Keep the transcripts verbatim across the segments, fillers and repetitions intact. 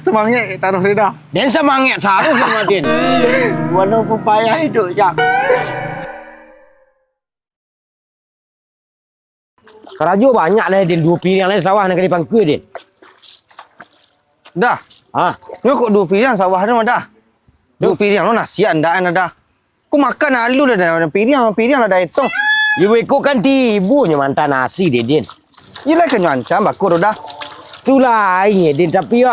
Samangek taruih, Dah. Den samangek taruih, Mak Din. Walaupun payah iduik, Jang. Karajo banyak lai, Din. Duo piriang lai sawah nan ka dipangkua, Din. Dah. Ha? Nyo kok duo piriang sawah tu, Dah? Duo piriang lo nasi andak an, Dah. Ko makan alu lah, Dah. Piriang, piriang lah, Dah, etong. Ibu iko kan tibo nyo maanta nasi, Din. Iyo lah, kan nyo ancam bako tu, Dah. Tu lain, Din. Tapi, yo,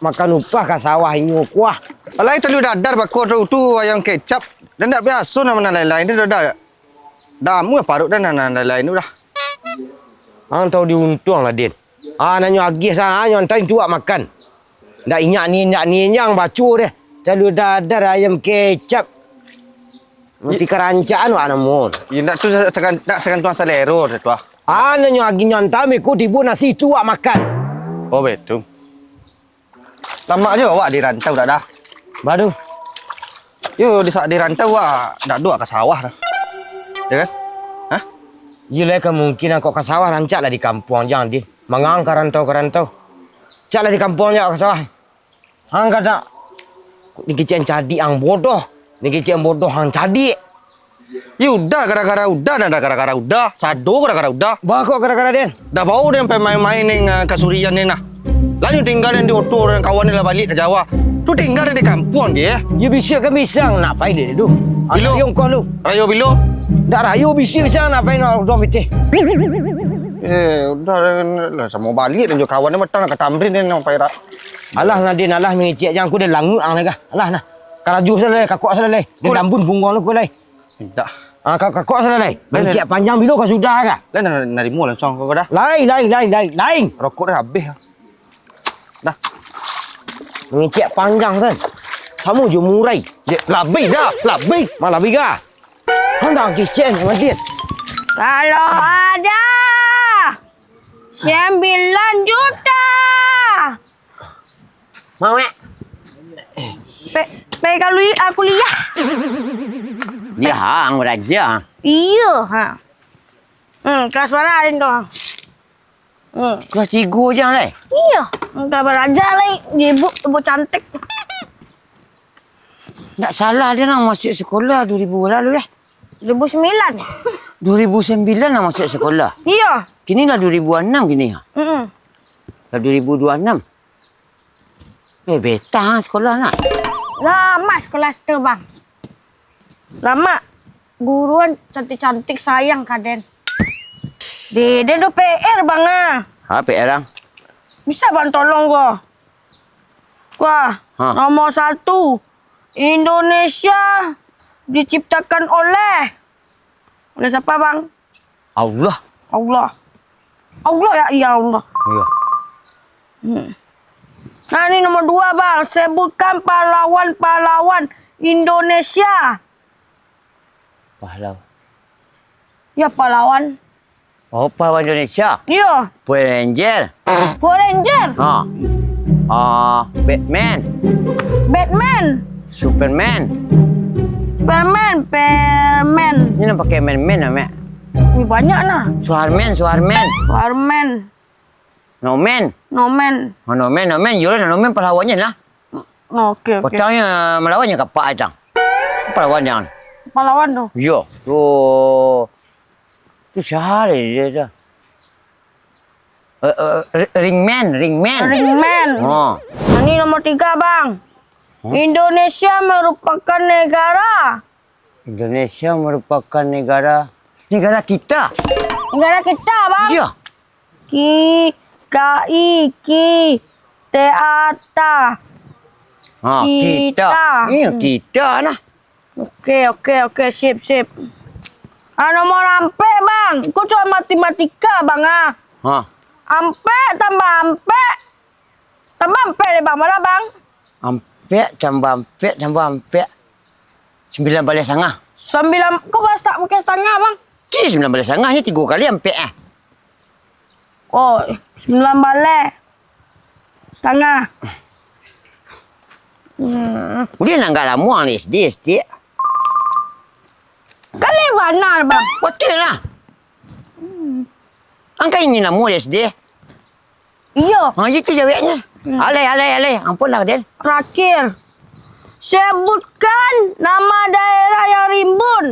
makan upah ka sawah inyo kuah. Alai talu dadar bako tu, tu ayam kecap. Dan ndak biaso nan lain-lain tu, Dah. Damu paruik dah nan, nan lain-lain tu dah. Ang tau diuntuang lah, Din. Ah, nan nyo agiah sa, ah, nyo antarin tu awak makan. Ndak inyak ni, inyak ni, inyak baco deh. Talu dadar ayam kecap. Mesti karancaan awak namun. Yo, ndak tu sagan-, ndak sagantuang salero tu, ah. Ah, nan nyo agiah nyo antarin ko tibo nasi tu awak makan. Oh, betul. Lamak juo awak di rantau, dak, Dah? Baru. Yo, di sa-, di rantau awak dak doh ka sawah, Dah. Yo kan? Hah? Iyo lah, kamungkinan kok ka sawah, rancak lah di kampuang, jan, Din. Mangang ka rantau, ka rantau. Cak lah di kampuang, jan ka sawah. Ang ka dak. Kok dikecek cadiak ang bodoh. Dikecek bodoh ang cadiak. Yo udah, gara-gara udah, dah, dah, gara-gara udah. Sado gara-gara udah. Bah, kok gara-gara den? Dah bau den pai main-main neng, ah, kasurian neng nah. Lah nyo tingga den di oto, den kawan den lah baliak ka Jawa. Tu tingga den di kampuang, Dih. Yo bisuak kan bisa nak pai dek tu. Bilo? Rayo ongkoh lu. Rayo bilo? Dak rayo, bisuak bisa nak pai nak urang pitih. Eh, udah lah, samo baliak den jo kawan den, matang nak ka Tamrin den nak pai rak. Alah nah, Din, alah mangecek, jan ku den languik ang lai kah. Alah nah. Karajo salah lai, kakok salah lai. Den lambun pungguang lu ku lai. Indak. Ah, ka-, kakok salah lai. Lai, lai. Mangecek panjang bilo ka sudah kah? Lai, na-, narimo langsuang ko dah. Lai, lai, lai, lai, lai. Rokok dah abih. Dah. Mangecek panjang san. Samo jo murai. Dek, labih dah, labih. Ma labih kah? Handang kicen, Madin. Kalau ada sembilan juta. Mau, Mek? Pe-, pe kalau i-, aku kuliah. Dia hang baraja. Iyo, ha. Hmm, kelas bara den tu? Hmm. Kelas tigo aja, lai? Iyo, dah baraja lai, ibu, ibu cantik. Ndak salah dia nang masuk sekolah dua ribu bara lu, eh? Dua ribu sembilan. Dua ribu sembilan nang masuk sekolah? Iyo. Kini lah dua ribu enam kini, ya? Mm-mm. Lah dua ribu dua enam. Eh, betah sekolah nak. Lah, mas kelas tu, Bang. Lamak, guruan cantik-cantik sayang ka den. Dede do P R, Bang, ah. Ha, P R, Bang? Bisa, Bang, tolong ko? Wah, ha. Nomor satu, Indonesia diciptakan oleh, oleh siapa, Bang? Allah. Allah. Allah, ya, ya Allah. Iya. Hmm. Nah, ini nomor dua, Bang. Sebutkan pahlawan-pahlawan Indonesia. Pahlawan. Ya, pahlawan. Oh, pahlawan Indonesia. Iya. Power Ranger. Power Ranger. Ha. Ah, Batman. Batman. Superman. Superman, Perman. Ini nang pakai man-man lah, Mek. Wih, banyak lah. Suharman, Suharman. Suharman. Nomen. Nomen. Oh, Nomen, Nomen. Yolah, Nomen pahlawannya lah. Oke, oke. Patangnyo malawan jo kapak ai tang. Pahlawan jan. Pahlawan tu. Iyo. Tu. Tu sia lai dia tu? Eh, eh, ri-, Ringman, Ringman. Ringman. Oh. Ini nomor tiga, Bang. Hah? Indonesia merupakan negara. Indonesia merupakan negara, negara kita. Negara kita, Bang. Iya. Ki, K I, ki, T A, ta. Ha, kita. Kita. Iya, kita nah. Oke, oke, oke, sip, sip. Ah, nomor ampek, Bang. Ko cuma matematika, Bang, ah. Ha. Ampek tambah ampek, tambah ampek deh, Bang. Bara, Bang? Ampek tambah ampek tambah ampek. Sambilan baleh sangah. Sambilan, kok pas tak pakai setengah, Bang? Ti sambilan baleh sangah, nyo tigo kali ampek, ah. Oh, sambilan baleh satangah. Hmm. Udah nang agak lamo ang di S D, S D. Kan lai bana, Bang. Batua lah. Hmm. Ang kan ingin lamo di S D. Iyo. Ha, itu jaweknyo. Alai, alai, alai. Ampunlah, Den. Terakhir, sebutkan nama daerah yang rimbun.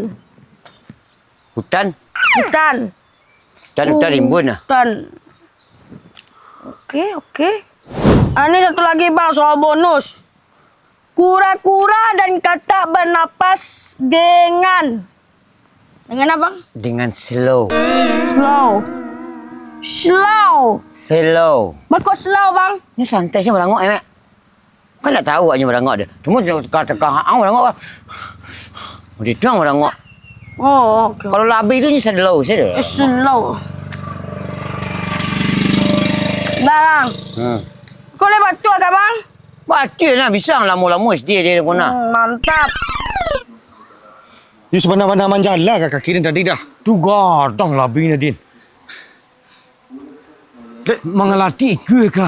Hutan. Hutan. Hutan, hutan rimbun lah. Hutan. Oke, oke. Ah, ini satu lagi, Bang, soal bonus. Kura-kura dan katak bernapas dengan, dengan apa, Bang? Dengan slow. Slow. Slow. Slow. Bako slow, Bang? Ni santai saja marangok, eh, Mak. Kan ndak tahu awaknyo marangok tu. Cuma teka-teka ang marangok, Bang. Udah tu ang marangok. Oh, oke. Kalau labi tu ni slow saja. Eh, slow. Bang. Hmm. Kau boleh baca tak, Bang? Baca lah, bisa lamo-lamo S D dia kena. Hmm, mantap. Yo sabana-bana manjala ka kaki den tadi dah. Tu gadang labi nyo, Din. Dek. Mangalati ikua ka,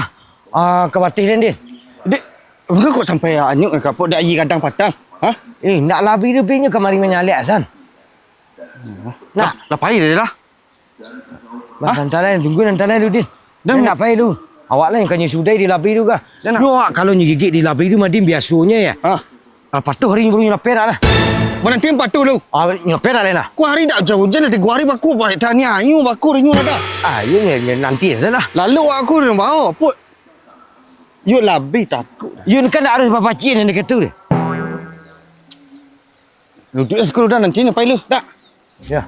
ah, ka bateh den, Din. Dek, manga kok sampai anyuik ka kapok dek aia gadang patang? Ha? Eh, ndak labi-labinyo kamari manyalek, San. Nah. Lah, lah pai tadi lah. Bah, hah? Santai lah, tunggu santai lah dulu, Din. Dah, ndak pai tu. Awak lah nan kanyo sudahi di labi tu kah? Dah, nak. Yo, awak kalau nyo gigik di labi tu, Madin, biasonyo yo. Ah. Ah, patuh hari nyo baru nyo lapeh dah lah. Mananti patuh tu. Ah, nyo lapeh dah lah. Ko hari dak ujan-ujan, dah tigo hari bako, baik taniayo bako rinyo dah. Ah, iyo, nyo, nyo nanti sajo lah. Lalu aku dah bawa, put. Yo labi takuk. Yo kan dak harus bapacik nan dekat tu deh. Duduak sekolah dah, nanti nyo pai lu, dak? Yo.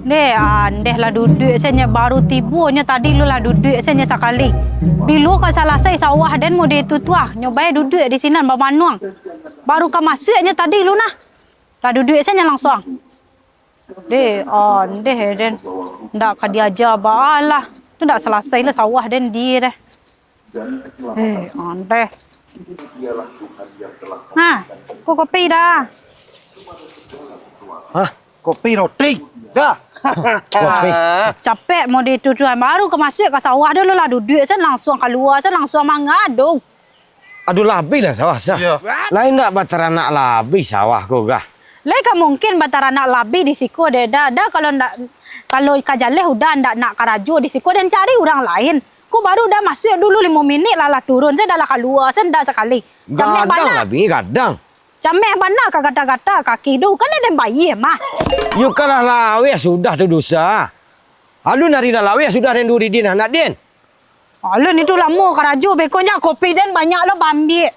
Deh, andeh lah duduak sajo, baru tibo nyo tadi lu lah duduak sajo sakali. Bilo ka salasai sawah den mode itu tu ah, nyo bae duduak di sinan bamanuang. Baru ka masuak nyo tadi lu nah. Lah duduak sajo langsuang. Deh, andeh, den. Ndak ka diaja baa lah. Tu ndak salasai lah sawah den di deh. Eh, andeh. Ha, ko kopi dah. Hah? Kopi roti dah. Kopi. Capek mode itu tu. Baru ka masuak ka sawah dulu lah. Duduak sajo langsuang kalua sajo langsuang mangadu. Aduh, labi lah sawah, sah. Iyo. Lai ndak bataranak labi sawah ko, gah? Lai ka mungkin bataranak labi di siko, deh, dah. Dah, kalau ndak, kalau ka jaleh udah ndak nak karajo di siko, den cari urang lain. Ko baru dah masuak dulu limo minik lah, lah turun, sajo dah lah kalua, sajo dah sakali. Cameh gadang bana. Labi, gadang. Cameh bana ka gata-gata kaki tu, kan den bayia mah. Yo kan lah laweh sudah tu dosa. Alun ari lah laweh sudah den duri din anak den. Alun itu lamo karajo, beko nyo kopi den banyak lo baambiak.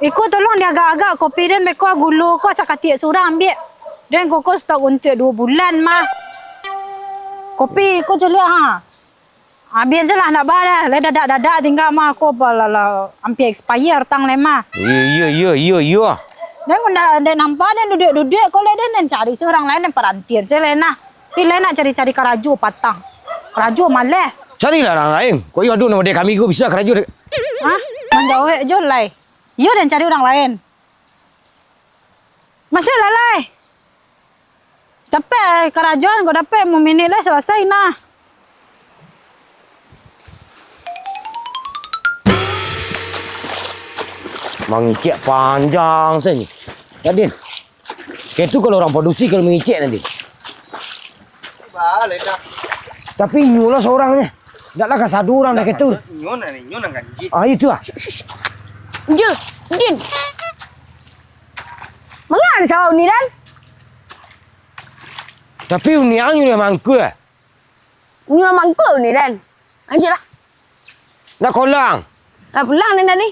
Iko tolong diagak-agak kopi den, beko gulo ko sakatiak surang ambiak. Den koko stok untuak duo bulan mah. Kopi ko culiak ha. Abian se lah ndak ba dah, lai dadak-dadak tingga mah ko, balalah ampia expire tang lai mah. Iyo, iyo, iyo, iyo, iyo. Den ndak, ndak nampak den duduak-duduak ko lai den, den cari surang lain, den parantian se lai nah. Pi lai nak cari-cari karajo patang. Karajo maleh. Carilah urang lain. Kok iyo ado nan model kami ko bisa karajo dek. Hah? Manjawek jo lai. Iyo den cari urang lain. Masuaklah lai. Capek karajoan ko dapek, limo minik lai salasai nah. Mangicek panjang sajo. Jadi, Kek tu kalau urang padusi kalau mangicek nanti. Baleh dah. Tapi inyo lah sorang nyo. Ndak lah kasado urang dah kek tu. Inyo nan, inyo nan ganjil. Ah, itu ah. Shh, shh, shh. Din. Manga ni sawah ni, Dan? Tapi uni ang nyo mangko. Nyo mangko ni, Dan. Anjir lah. Nak kolang. Nak pulang ni tadi.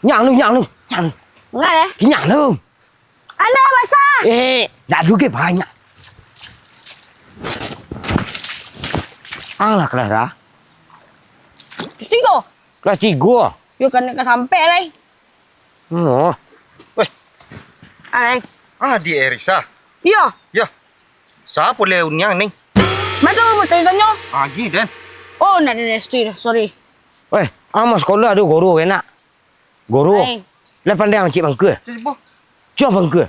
Nyang lu, nyang lu, nyang. Enggak ya? Nyang lu. Anda basah. Eh, dah duge banyak. Alah, Clara. Terus tiga. Kelas tiga. Yo, kan ka sampai lai. Oh. Weh. Ai. Ah, di Erisa. Iya. Ya. Siapa le uniang ni? Betul, betul tanyo. Agi den. Oh, nak di restu dah, sorry. Weh, ama sekolah ado guru enak. Guru. Ai. Lah pandai ang cik bangka. Cik boh. Cua bangka.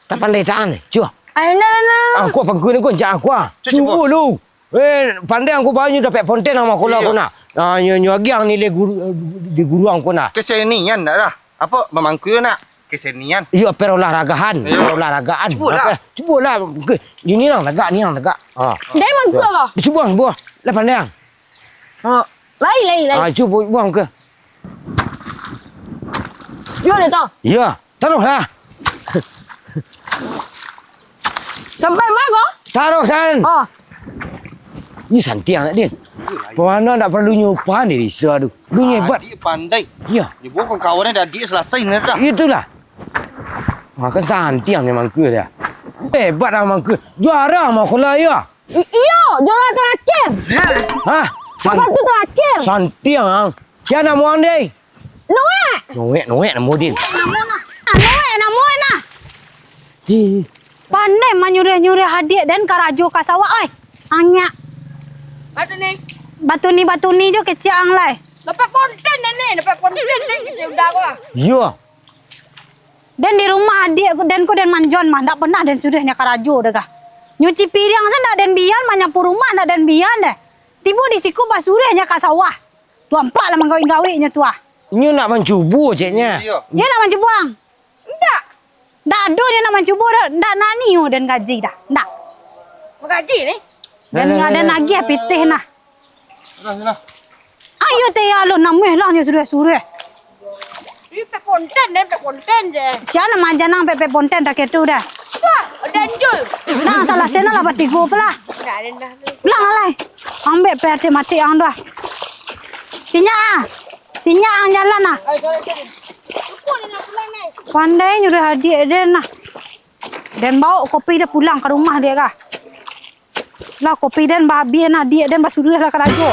Tak pandai taan, cua. Ai, nah, nah. Aku bangka ni kau cak aku ah. Cik boh. Cuba lu. Eh, pandai angku bayu dapek ponten ama kula kau nak. Ah, nyo nyo agiang nilai guru, eh, di guru angku nak. Kesenian nak lah. Apa bamangku nak? Kesenian. Iyo, perolahragahan. Iyo. Perolahragahan. Cubolah. Apa? Cubolah. Oke. Di ni lah, tagak, ni lah, tagak. Ha. Dia mangkuk kah? Cubo, cubo. Lah pandai. Oh, lai, lai, lai. Ah, cubo, cubo, oke. Cubo dia tu. Iyo, taruh lah. Sampai ma ko? Taruh, San. Oh. Ni santiang nak, Din. Pamano ndak paralu nyupan diri sa tu. Lu nyo hebat. Adik pandai. Iyo. Nyo bawa kawan-kawan dah adik salasai ni dah. Itulah. Ha, kan santiang ni mangku dia. Hebat lah mangku. Juara mah kola iyo. I-, iyo, juara terakhir. Hah? San-, satu terakhir. Santiang. Sia namo ang, Dek? Noek. Noek, Noek namo, Din. Namo nah. Ah, Noek namo nah. Di. Pandai manyuruah-nyuruah adiak den karajo ka sawah, oi. Anyak. Batu ni. Batu ni, batu ni jo kecek ang lai. Dapat konten dah ni, dapat konten ni kecek udah ko. Iyo. Den di rumah adiak ku, den ko den manjon mah, ndak pernah den suruah nyo karajo doh kah. Nyuci piriang se ndak den bian, manyapu rumah ndak den bian deh. Tibo di siko basuruah nyo ka sawah. Tu ampek lah manggawik-gawik nyo tu ah. Inyo nak mancubo, ceknyo. Iyo. Iyo nak mancubo ang. Ndak. Ndak ado nyo nak mancubo doh, ndak nak nio den gaji dah. Ndak. Gaji ni? Den, den agiah pitih nah. Sudah, sudah. Ayo teh ya lo namuah lah nyo suruah-suruah. Ih, pek ponten den, pek ponten je. Sia nan maja nang pek-pek ponten dah ketu dah. Wah, ada anjul. Nah, salah sena lah batigo pulang. Ndak ada dah tu. Pulang alai. Ambek P R T mati ang dah. Sinyak ah. Sinyak ang jalan ah. Ayo, sorry, sorry. Lupa ni nak pulang ni. Pandai nyuruah adiak den nah. Den bawa kopi dah pulang ka rumah dia kah. Lah, kopi den bahabih nah, adiak den basuruah lah karajo.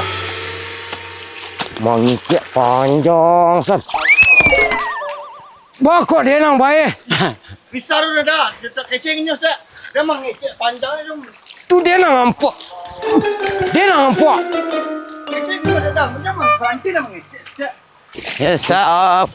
Mangecek panjang, San. Bakok dia nang bae. Bisa tu dah, dah. Dia tak keceng nyos dah. Dia mangecek panjang tu. Tu dia nang nampak. Dia nang nampak. Keceng nyos dah, dah. Macam mana? Berhenti dah mangecek sekejap. Yes, up.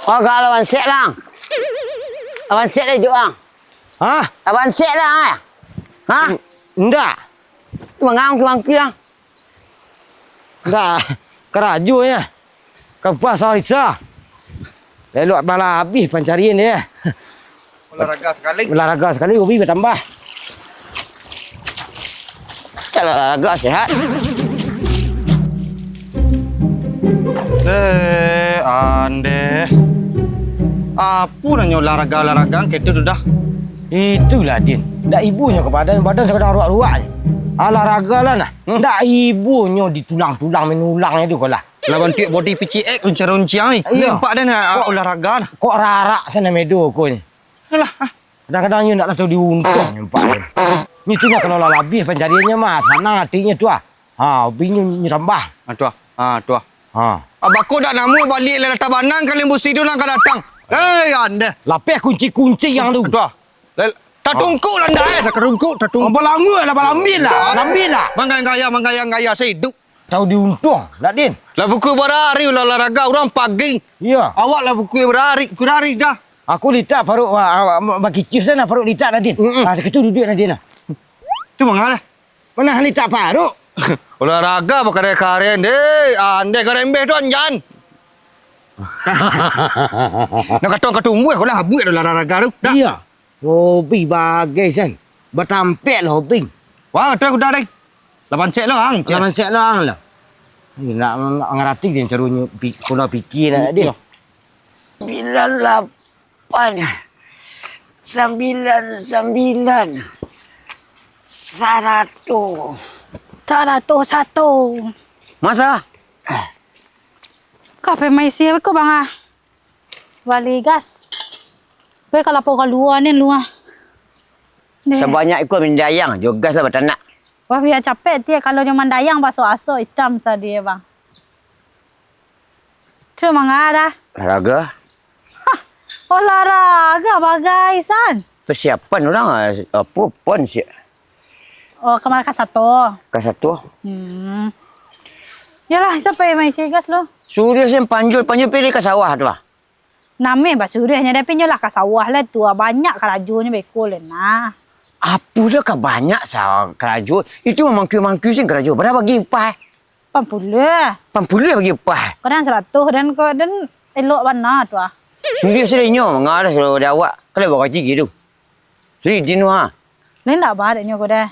Oh, kalau lawan sek lah. Lawan sek lah, Juk, ah. Hah? Lawan sek lah, ah. Hah? N-, ndak. Mangang, mangang, ah. Ndak, karajo nyo. Ka pasar Isa. Elok bala abih pancarian dia. Olahraga sakali. Olahraga sakali, hobi batambah. Cak olahraga sehat. Deh, andeh. Apo nanyo olahraga-olahraga ketu tu dah? Itulah, Din. Ndak ibunyo ka badan, badan sakadang ruak-ruak je. Olahraga lah nah. Hmm. Ndak ibunyo di tulang-tulang, main ulang tu ko lah. Lah bantuak body P C X, runcang-runcang, eh. Iyo. Nampak dah nak olahraga dah. Kok rarak sana medo ko ni? Alah, ah. Kadang-kadang nyo ndak lah tau diuntuang nyo nampak ni. Ni tu lah kalau lah labiah pancariannyo mah, sanang atinyo tu ah. Ha, hobi nyo, nyo tambah. Ah, tu ah. Ah, tu ah. Ha. Abah ko dak namuah baliak lah datang banang, kalian busi tu nang ka datang. Hei, andeh. Lapeh kunci-kunci yang tu. Ah, tu ah. Lel-, tatungkuk lah ndak, eh, tatungkuk, tatungkuk. Oh, balangua lah, balambin lah, balambin lah. Manggaya-gaya, manggaya-gaya saiduik. Tau diuntuang, ndak, Din? Lah pukul bara ari ulah olahraga, urang pagi. Iyo. Awak lah pukul bara ari, pukul ari dah. Aku litak paruik, ah, ah, bakicih sana paruik litak, Nadin. Mm-mm. Ah, situ duduak, Nadin, lah. Tu manga lah? Mana litak paruik? Olahraga bakarai-karai, deh. Ah, andeh garembeh tu, anjan. Nak katong katumbuah, kau lah habuik dah olahraga tu. Dah. Iyo. Hobi bagai, San. Batampek lah hobi. Wah, tu kuda dai. Lapan set lo, ang, cek. Lapan set lo, ang, lah. Ih, nak, nak ngarati dia carunyo pi-, pola pikir nak dia. Iyo. Sembilan lapan, sembilan sembilan, saratus. Saratus satu. Masa? Kafe maisi ko, Bang, ah? Bali gas. Pai ka lapau kalua ni, lua. Deh. Sabanyak iko mandayang, jo gas lah batanak. Wah, biar capek tie, kalau nyo mandayang, baso-aso itam sadie, Bang. Tu manga dah. Olahraga. Hah, olahraga bagai, San. Persiapan urang, apo pon si. Oh, kamari ka sato. Ka sato. Hmm. Yalah, sia pai maisi gas lo. Suruah sen panjul, panjul pilih ka sawah tu ah. Namo basuruah nyo, tapi nyo lah ka sawah lah tu, banyak karajonyo beko lah nah. Apo dah ka banyak sa-, karajo? Itu mamangkui-mangkui se karajo. Bara bagi upah? Lapan puluah. Lapan puluah bagi upah? Kadang saratuih, den ko, den elok bana tu ah. Suruah se inyo, mangarah sudah awak. Kalau bagaji gitu. Suruah Din tu ha. Lain dak ba dek nyo ko deh.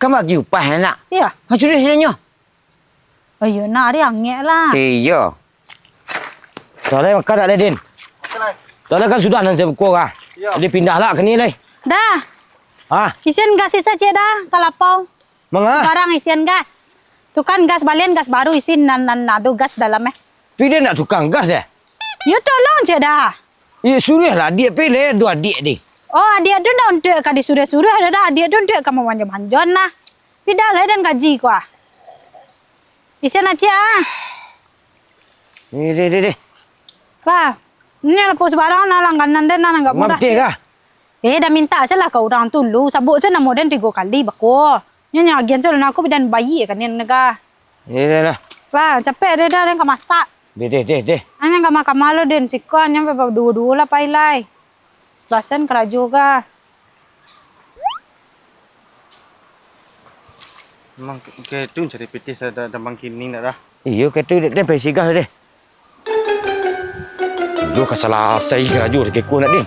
Kan bagi upah nak? Iyo. Ha, suruah se inyo. Oh iyo, nak ari angek lah. Iyo. Dah lai makan dak lai, Din? Dah lai. Dah lai kan sudah nan sabuko kah? Iyo. Jadi pindah lah ka ni lai. Dah. Ah. Isian gas sisa ciek dah, ka lapau. Manga? Barang isian gas. Tu kan gas balian, gas baru isi nan, nan ado gas dalam eh. Tapi dia nak tukang gas eh? Yo tolong ciek dah. Iyo suruah lah, adiak pai lai, ado adiak deh. Oh, adiak tu ndak untuak ka disuruah-suruah dah, dah. Adiak tu untuak ka mamanjo-manjo nah. Pida lai den gaji ko ah. Isian aciak ah. Ni, deh, deh, deh. Lah, ni lapau sabarang nah langganan den nah, agak murah. Mamtih kah? Eh, dah mintak se lah ka urang tu lu. Sabuik se namo den tigo kali bako. Nyo, nyo agian se lah, aku bidan bayi ka ni nega. Deh, deh, lah. Lah, capek deh dah, den ka masak. Deh, deh, deh, deh. Anyo ka makan malu den, siko anyo baduo-duo lah pai lai. Salasan karajo ka. Memang ke, ke tu cari pitih sa-, da-, dalam kini nak dah. Iyo, ke tu, den, den pai sigah deh. Duh, ka salasai karajo dek keko nak, Din.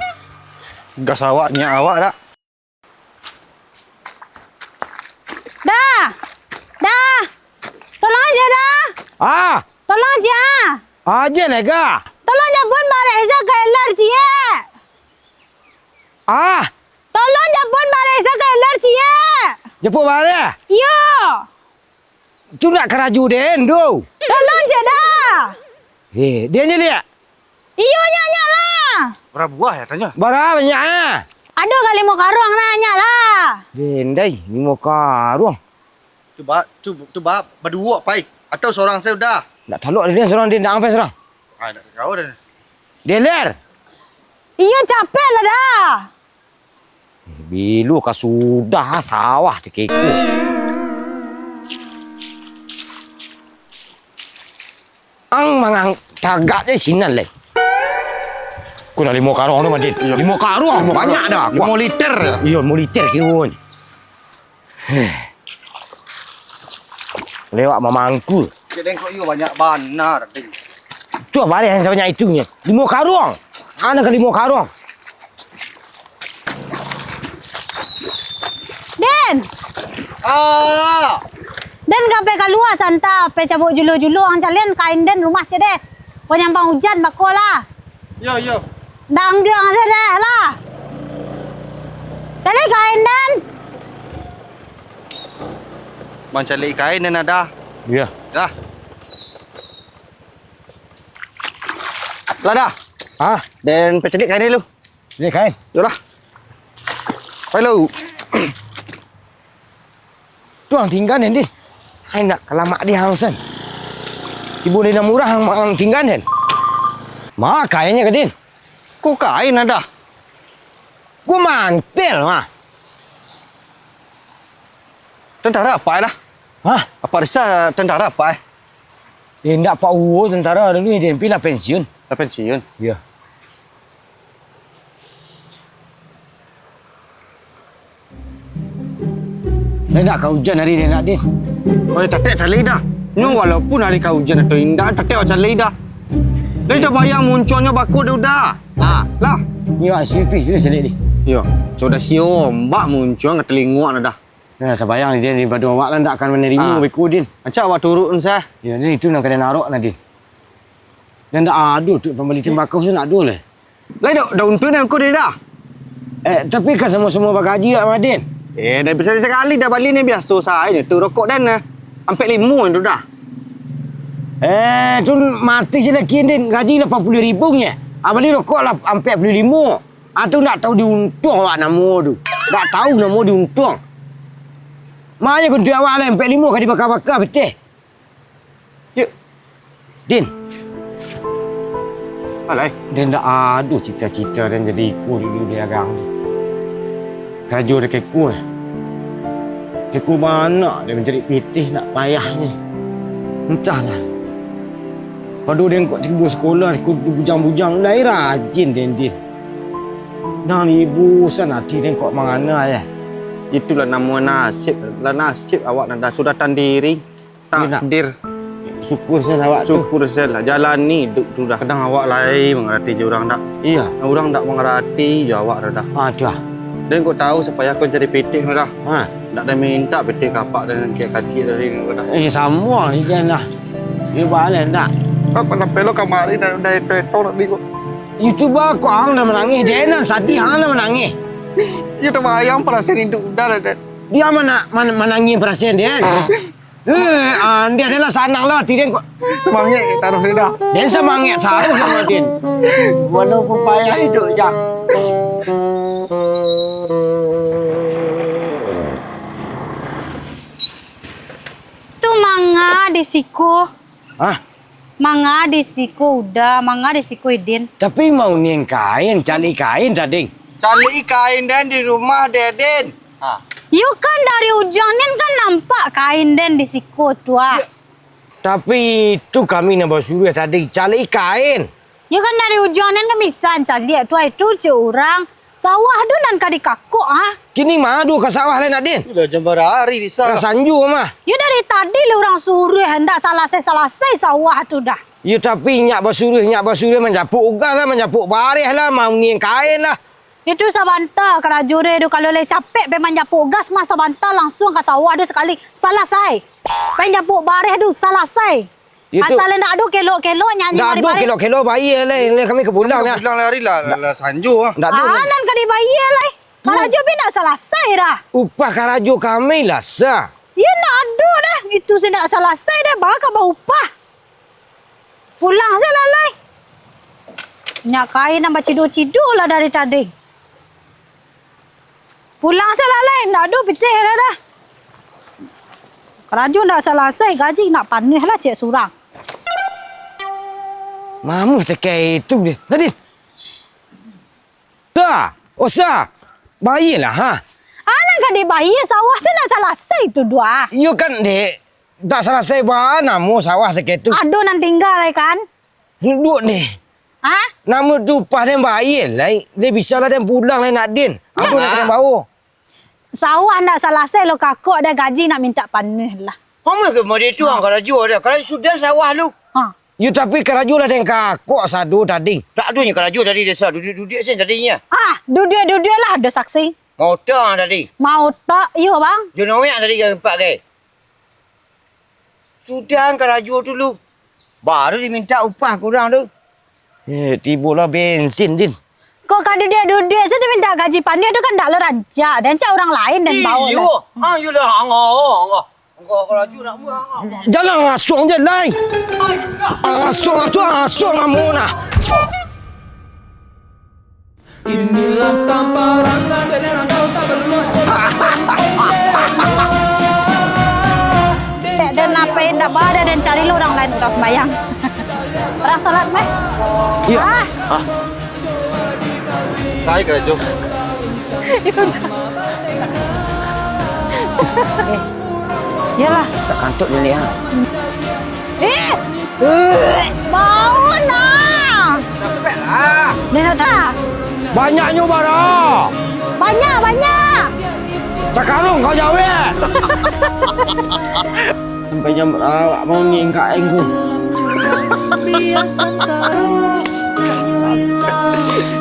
Gas awak, nyak awak dak? Dah! Dah! Tolong aja dah! Ah! Tolong aja! Aja lega! Tolong japuan bareh aja ka iler ciek! Ah! Tolong japuan bareh aja ka iler ciek! Japuan bareh? Iyo! Tu nak karajo den tu. Tolong ciek dah. Eh, dia je liak. Iyo, nyak, nyak lah. Bara buah ya tanyo? Bara banyak ah. Ado ka limo karuang nah, nyak lah. Den dai, limo karuang. Tu ba, tu, tu ba, baduo pai. Atau sorang se udah. Ndak talok den sorang, den ndak ampai sorang. Ah, ndak kau dah. Deler. Iyo, capek lah dah. Bilo ka sudah sawah ti keko. Ang mangang tagak je sinan lai. Ku lah limo karung tu, Madin. Iyo. Limo karung, limo banyak karung. Dah. Limo liter. Iyo, limo liter kiro ni. Heh. Lewat mamangku. Cek dengkok iyo banyak bana, Ding. Tu bareh yang sabanyak itu nyo. Limo karuang. Ana ka limo karuang. Den. Ah. Den ka pai kalua santa, pai cabuik juluah-juluah, ang calian kain den rumah cek deh. Panyampang ujan bako lah. Yo, yo. Danggiang se deh lah. Caliak kain den. Mancaliak kain den ado. Iyo. Dah. Lah dah. Ah, den pacaliak kain dulu. Caliak kain. Yolah. Pai lu. Tu ang tingga den, Din. Ai, ndak ka lamak di ang sen. Ibo den nan murah ang, ang tingga den. Ma kainnyo ka, Din? Ko kain ado. Ko mantel, mah. Tentara apak dah? Hah? Apak Risa tentara apak eh? Eh, ndak, Pak Uwo tentara dulu, Din, pi lah pensiun. Lah pensiun? Iyo. Lai ndak ka ujan ari den, Din? Oi, tatek caliak dah. Nyo walaupun ari ka ujan atau indak, tatek awak caliak dah. Lai tabayang muncuangnyo bako dek udah. Ha, lah. Iyo, S U V sudah caliak, Din. Iyo, sudah sio ombak muncuang ka talinguak dah. Nah, tabayang, Din, daripado awak lah ndak akan manarimo beko, Din. Acak awak turun sah. Iyo, Din, itu nan ka den arok nah, Din. Dan ndak ado tu pambali tembakau tu ndak ado lai. Lai dak, dak untuang den ko, Din, dah. Eh, tapi kan samo-samo bagaji awak mah, Din. Eh, dah bisa sakali dah bali ni biaso sajo tu rokok den nah. Ampek limo tu dah. Eh, tu mati si laki, Din. Gaji lapan puluah ribu nyo. Ah, bali rokok lah ampek puluah limo. Ah, tu ndak tahu diuntuang awak namo tu. Ndak tahu namo diuntuang. Mano kuntuang awak lah, ampek limo ka dibaka-baka pitih. Yuk. Din. Alai. Den ndak ado cita-cita den jadi iko dulu di agang tu. Karajo dek iko. Iko mano den mancari pitih ndak payah ni. Antahlah. Pado den kok tibo sakolah, kok bujang-bujang, lai rajin den, Din. Nan ibo san ati den kok mangana, yah. Itulah namo nasib, lah nasib awak nan dah sudah tandiri. Iyo, nak. Takdir. Syukur sen awak tu. Syukur sen lah, jalani iduik tu dah. Kadang awak lai mangarati jo urang, dak? Iyo. Urang dak mangarati jo awak tu dah. Ah, tu ah. Den kok tahu sapayah ko cari pitih tu dah. Ha. Dak den mintak pitih ka apak den kek kaciak tadi tu dah. Eh, samo aja lah. Iyo, baleh dak? Kok sampai lo kamari dah, dah eto-eto tadi kok. Iyo, cubo kok ang dah manangih, den nan sadiah ang dah manangih. Iyo, tabayang parasaian iduik udah lah, den. Dia mana, mana, manangih parasaian den? Eh, ah, dia adalah sanang lah, ati den kok. Samangek taruih dah. Den samangek taruih lah, Din. Walaupun payah iduik, Jang. Tu manga di siko. Hah? Manga di siko Uda, manga di siko Idin. Tapi mauniang kain, caliak kain tadi. Caliak kain den di rumah, Dedin. Ha. Yo kan dari ujuang nian kan nampak kain den di siko tu ah. Yo. Tapi itu kami nan basuruah tadi caliak kain. Yo kan dari ujuang nian kan bisa caliak tu ah, itu cek urang. Sawah tu nan ka dikakok ah. Kini ma ado ka sawah lai nak din? Udah jam bara hari di sawah. Lah sanjo mah. Yo dari tadi lah urang suruah ndak salasai-salasai sawah tu dah. Yo tapi nyak basuruah, nyak basuruah manjapuk gas lah, manjapuk bareh lah, mauniang kain lah. Itu sabanta karajo deh tu, kalau lai capek pai manjapuk gas mah sabanta langsuang ka sawah tu sakali. Salasai. Pai manjapuk bareh tu salasai. Itu asal ndak ado kelok-kelok nyanyi ndak ado bareh-bareh. Kelok-kelok bayi lai, lai kami ka pulang dah. Pulang lari lah, lah, lah sanjo ah. Ndak ado. Ah, nan ka dibayia lai. Karajo bi ndak salasai dah. Upah karajo kami lah sa. Iyo ndak ado dah. Itu se ndak salasai dah, baa ka baupah. Pulang se lah lai. Nyak kain nan bacido-cido lah dari tadi. Pulang se lah lai, ndak ado pitih dah, dah. Karajo ndak salasai, gaji ndak panuah lah cek surang. Mamuah tekai itu deh. Nadin. Ta, osa. Bayilah ha. Anak ka dibayia sawah tu ndak salasai tu dua. Iyo kan, Dek. Ndak salasai baa namo sawah tekai tu. Ado nan tingga lai kan? Duduak deh. Ha? Namo tu upah den bayia lai. Deh bisa lah den pulang lai nak din. Apo nak den bawo? Sawah ndak salasai lo kakok dah gaji nak mintak panuah lah. Mama ke mode tu ang karajo dah. Kalau sudah sawah lu. Ha. Yo tapi karajo lah den kakok sado tadi. Tak adonyo karajo tadi desa duduak-duduak sen tadinyo. Ah, duduak-duduak lah ado saksi. Mauta tadi. Mauta, iyo bang. Jonoyak tadi jalan empat ke. Sudah ang karajo dulu. Baru diminta upah kurang tu. Eh, tibolah bensin, Din. Kok ka duduak-duduak sajo minta gaji panuah tu kan ndak lo rancak. Dan cak urang lain dan bawo lah. Iyo. Ah, iyolah. Angah, angah. Angah karajo nak buang, angah. Jalan asuang je, lai. Asuang, asuang, asuang namo nah. Inilah tamparan, dan rantau tak berluak. Tek, den apo indak ba, den cari lo urang lain, urang sumbayang. Urang salat meh. Iyo. Ah. Ah. Kai karajo. Eh. Iyolah. Sakantuk je ni, ha. Eh! Bau nah! Capek lah. Dia nak tak? Banyaknyo bara. Banyak, banyak. Sakarung kau jawek. Sampai jam awak mau ngingkak engku.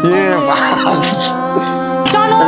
Ye, Pak. Cano.